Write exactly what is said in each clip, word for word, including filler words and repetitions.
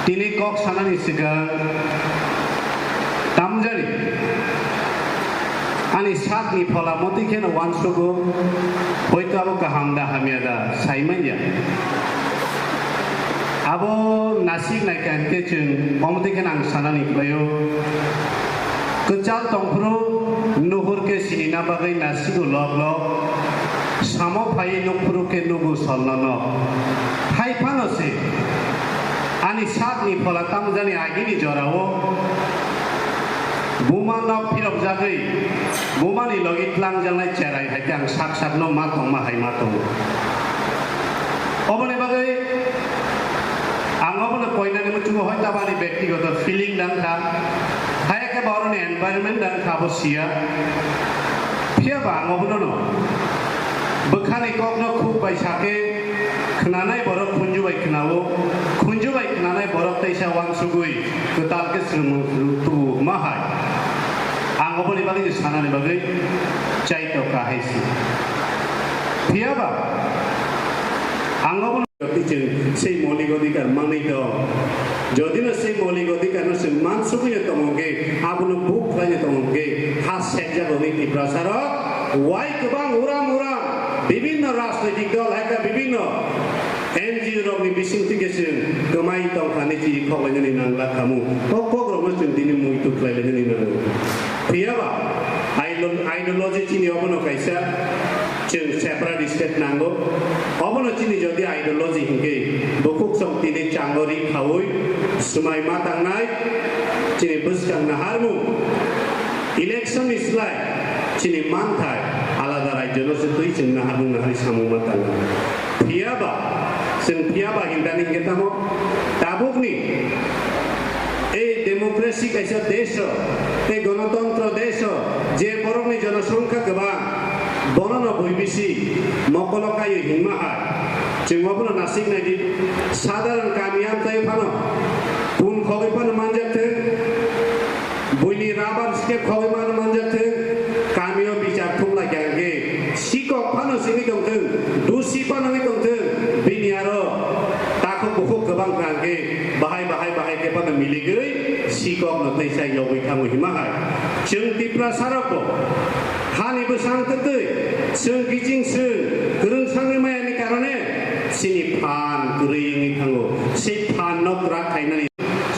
Tini kok sanani swkang tamjani ani sakni phola motwi kheno uansugo, hoito abo kaham da hamya da saimanya. Abo nasik naikha hinkhe chwng omotwi kheno ang sanani khlaio. Kwchal tongphuru nuhur khe sinina bagwi nasigo lok lok, samo phaiwi nukphuru khe nugo solno nok. Hai phano se ani sakni phola tamjani agini jorao buma nok phirokjagwi bumani logi tlangjaknai cherai hai khe ang sak sakno ma tongma hai ma tongo. Oboni bagwi ang obono koinani muchungo hoito aboni bektigoto feeling dang kha, hai khe boroni environment dang kha abo siya. Phiya ba ang obono no bwkhani kokno khuk bai sa khe khwnanai borok khunju bai khwnao, khunju bai khwnanai borok teisa uansugwi kwtal khe swrwngmung tubu hwnma hai. Ang oboni bagwi sanani bagwi chaito kha hai se. Phiya ba ang obono Jodi chwng sei moulik odhikar manwi tong, jodi no sei moulik odhikar no chwng mansugwi no tongo hwnkhe, abono buk khlai no tongo hwnkhe, ha sekjak hwnwi Tiprasa rok wai kwbang uram uram bibinno rajnoitik dol hai khe bibinno N G O rokni bisingtwi khe chwng kwmai tongkha hinwi chiri khoklainani nangla khamu. O kokrokno chwng tini muitu khlai lainani nango. Phiya ba idol-, ideology chini obono kaisa chwng separate state nango. Obono chini jodi ideology hinkhe bukhuk song tini chango ri khaui swmai ma tangnai chini bwskang naharmung election ni slai chini manthai alada rajyo no se twi chwng naharmung nahari samung ma tangnai. Phiya ba, chwng phiya ba hintani hingke tamo, tabukni ei democracy kaisa desh o, tei gonotontro desh o, je borokni jonosongkha kwbang, bonono bui bisi mokolo kaio hingma hai. Chwng obono nasik naidi, sadharan kami amchai phano, pun khogwi phano manjak thwng, buini rabar sike khogwi mano manjak thwng, kamio bichar thumlai kha hwnkhe, sikok phano simi tongthwng, dusi phano wngwi tongthwng, bini aro takhuk bukhuk kwbang kha hwnkhe, bahai bahai bahai khe phano miligwi sikokno teisa yogwi thango hima hai. Chwng Tiprasa rokbo hani bwsang twtwi, chwng kiching chwng kwrwng sangwi mayani karone chini phan kwrwi wngwi thango. Sei phanno kwrak khainani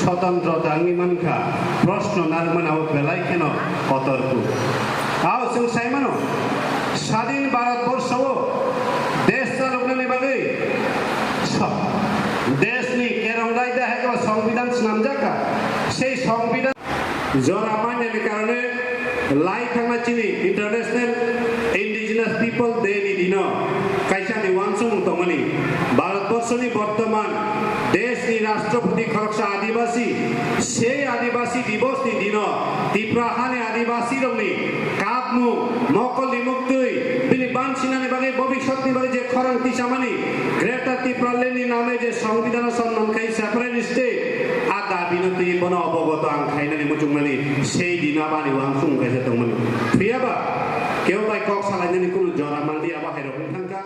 Sotondrota wngwi mankha, proshno narwkmani abo belai kheno kotor kuk. Ao chwng sai mano, Sadin Bharat Borsho o desh chaloknani bagwi so-, deshni kerong raida hai khe songbidan swnamjak kha. Sei songbidan jora manjani karone lai thangna chini International Indigenous People Day ni dino kaisa ni uansukmung tongmani. Bharat Borso ni bortoman desh ni Rashtrapati khoroksa Adibasi, sei Adibasi Divos ni dino Tipra hani Adibasi rokni kapmung, mokol ni muktwi, bini bansinani bagwi, bobiswt ni bagwi je khorang tisamani Greater Tipraland ni name je Songbidan o sonman khai separate state, a dabi no twi bono obogoto ang khainani muchungmani, sei dino abani uansukmung kaisa tongmani. Phiya ba, kebo bai kok salainani kunu jora mandi abo hai rok wng thangkha.